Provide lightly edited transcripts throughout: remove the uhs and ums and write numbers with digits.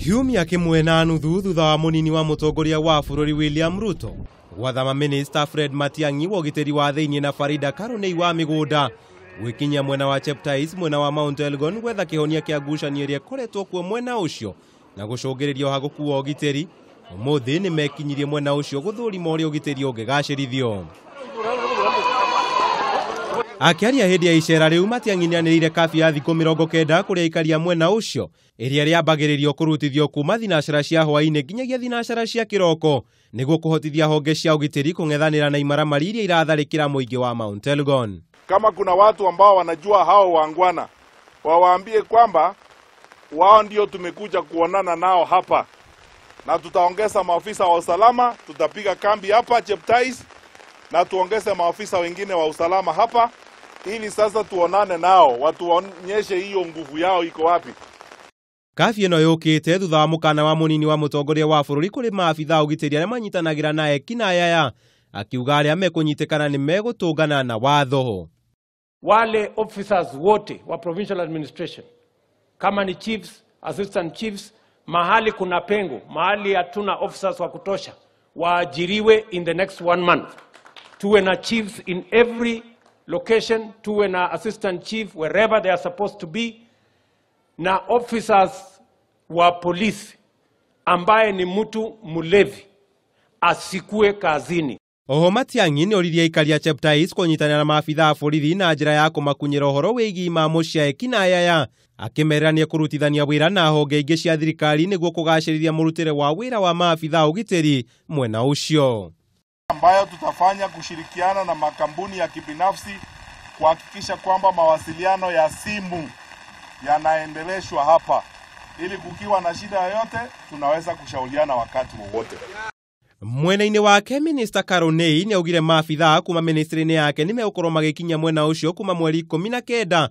Kiumia kimwe na nuthu thutha wa munini wa mutongoria wa bururi William Ruto gwathama Minister Fred Matiang'i wa ũgitĩri wa thĩinĩ na Farida Karunei wa mĩgũnda gwĩkinyia mwena wa Cheptais mwena wa Mount Elgon gwetha kĩhonia kĩa ngucanio ĩrĩa ĩkoretwo kuo mwena ũcio na gũcũngĩrĩria ũhagũku wa ũgitĩri. Ũmũthĩ nĩ mekinyirie mwena ũcio gũthũrima ũrĩa ũgitĩri ũngĩgacĩrithio. Akĩaria hĩndĩ ya icera rĩu, Matiang'i nĩanĩrĩire kabi ya thikũ 90 kũrĩ aikari a mwena ũcio ĩrĩa rĩambagĩrĩrio kũrutithio kuma thinacara cia hwaĩ-inĩ nginyagia thinacara cia kĩroko nĩguo kũhotithia honge cia ũgitĩri kũng'ethanĩra na imaramari iria iratharĩkĩra mũingĩ wa Mount Elgon. Kama kuna watu ambao wanajua hao wangwana, wawaambie kwamba wao ndio tumekuja kuonana nao hapa, na tutaongeza maafisa wa usalama, tutapiga kambi hapa Cheptais na tuongeze maafisa wengine wa usalama hapa ili sasa tuonane nao, watuonyeshe hiyo nguvu yao iko wapi. Kabi ĩno yũkĩte thutha wa mũkana wa mũnini wa mũtongoria wa bũrũri kũrĩ maabitha a ũgitĩri arĩa manyitanagĩra na ekinaĩ aya, akiuga arĩa mekũnyitĩkana nĩ megũtũngana na watho. Wale officers wote wa provincial administration, kama ni chiefs, assistant chiefs, mahali kuna pengo, mahali hatuna officers wa kutosha, waajiriwe in the next 1 month. Tuwe na chiefs in every location, tuwe na assistant chief wherever they are supposed to be, na officers wa polisi ambaye ni mtu mlevi asikue kazini. Oho Matiang'i nĩ oririe aikari a Cheptais kũnyitanĩra na maabitha a borithi na njĩra ya kũmakunyĩra ũhoro wĩgiĩ imamo cia ekinaĩ aya, akĩmerĩra nĩ ekũrutithania wĩra na honge ingĩ cia thirikari nĩguo kũgacĩrithia mũrutĩre wa wĩra wa maabitha a ũgitĩri mwena ũcio, ambayo tutafanya kushirikiana na makampuni ya kibinafsi kuhakikisha kwamba mawasiliano ya simu yanaendeleshwa hapa ili kukiwa na shida yoyote tunaweza kushauriana wakati wowote. Mwena-inĩ wake Minister Karunei nĩ augire maabitha kuma ministry-inĩ yake nĩ megũkorwo magĩkinya mwena ũcio kuma mweri 19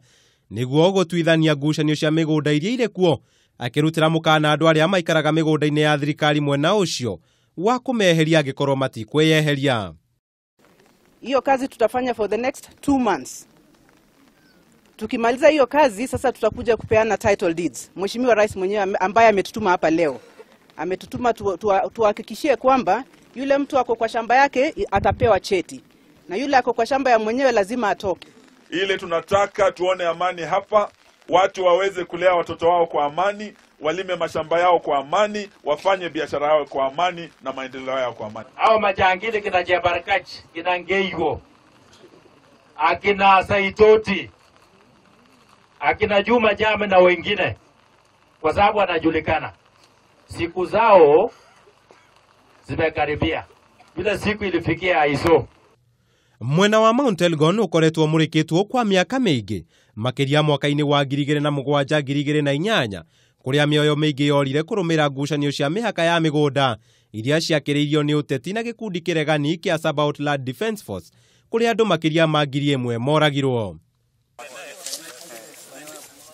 nĩguo gũtuithania ngucanio cia mĩgũnda iria irĩ kuo, akĩrutĩra mũkana andũ arĩa maikaraga mĩgũnda-inĩ ya thirikari mwena ũcio wa kũmeheria angĩkorwo matikwĩyeheria. Hiyo kazi tutafanya for the next 2 months. Tukimaliza hiyo kazi sasa tutakuja kupeana title deeds. Mheshimiwa Rais mwenyewe ambaye ametutuma hapa leo, ametutuma tuhakikishie kwamba yule mtu ako kwa shamba yake atapewa cheti na yule ako kwa shamba ya mwenyewe lazima atoke. Ile tunataka tuone amani hapa, watu waweze kulea watoto wao kwa amani, walime mashamba yao kwa amani, wafanye biashara yao kwa amani na maendeleo yao kwa amani. Hao majangili kina Jebarkachi, kina Ngeigo, akina Saitoti, akina Juma Jame na wengine, kwa sababu wanajulikana, siku zao zimekaribia. Bila siku ilifikia ISO. Mwena wa Mount Elgon ũkoretwo mũrĩkĩtwo kwa mĩaka mĩingĩ makĩria mwaka-inĩ wa 2007 2008 kũrĩa mĩoyo mĩingĩ yorire kũrũmĩra ngucanio cia mĩhaka ya mĩgũnda iria ciakĩrĩirio nĩ ũteti na gĩkundi kĩregani kĩa Sabaot Land Defence Force kũrĩa andũ makĩria ma 1000 moragirwo.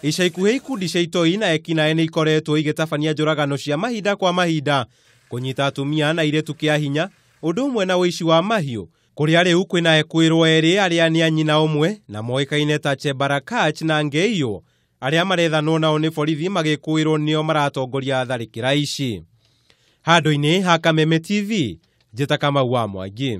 Ica ikuhĩ ikundi cia itoi na ekinaĩ nĩ ikoretwo igĩtabania njũragano cia mahinda kwa mahinda kũnyita atumia na airĩtu kĩa hinya ũndũ ũmwe na ũici wa mahiũ kũrĩa rĩu kwĩna ekwĩrwo erĩ arĩa nĩ a nyina ũmwe na moĩkaine ta Chebarakach na Ngeiyo arĩa marethanwo nao nĩ borithi magĩkũĩrwo nĩo maratongoria tharĩkĩra ici. Handũ-inĩ ha Kameme TV, njĩta Kamau wa Mwangi.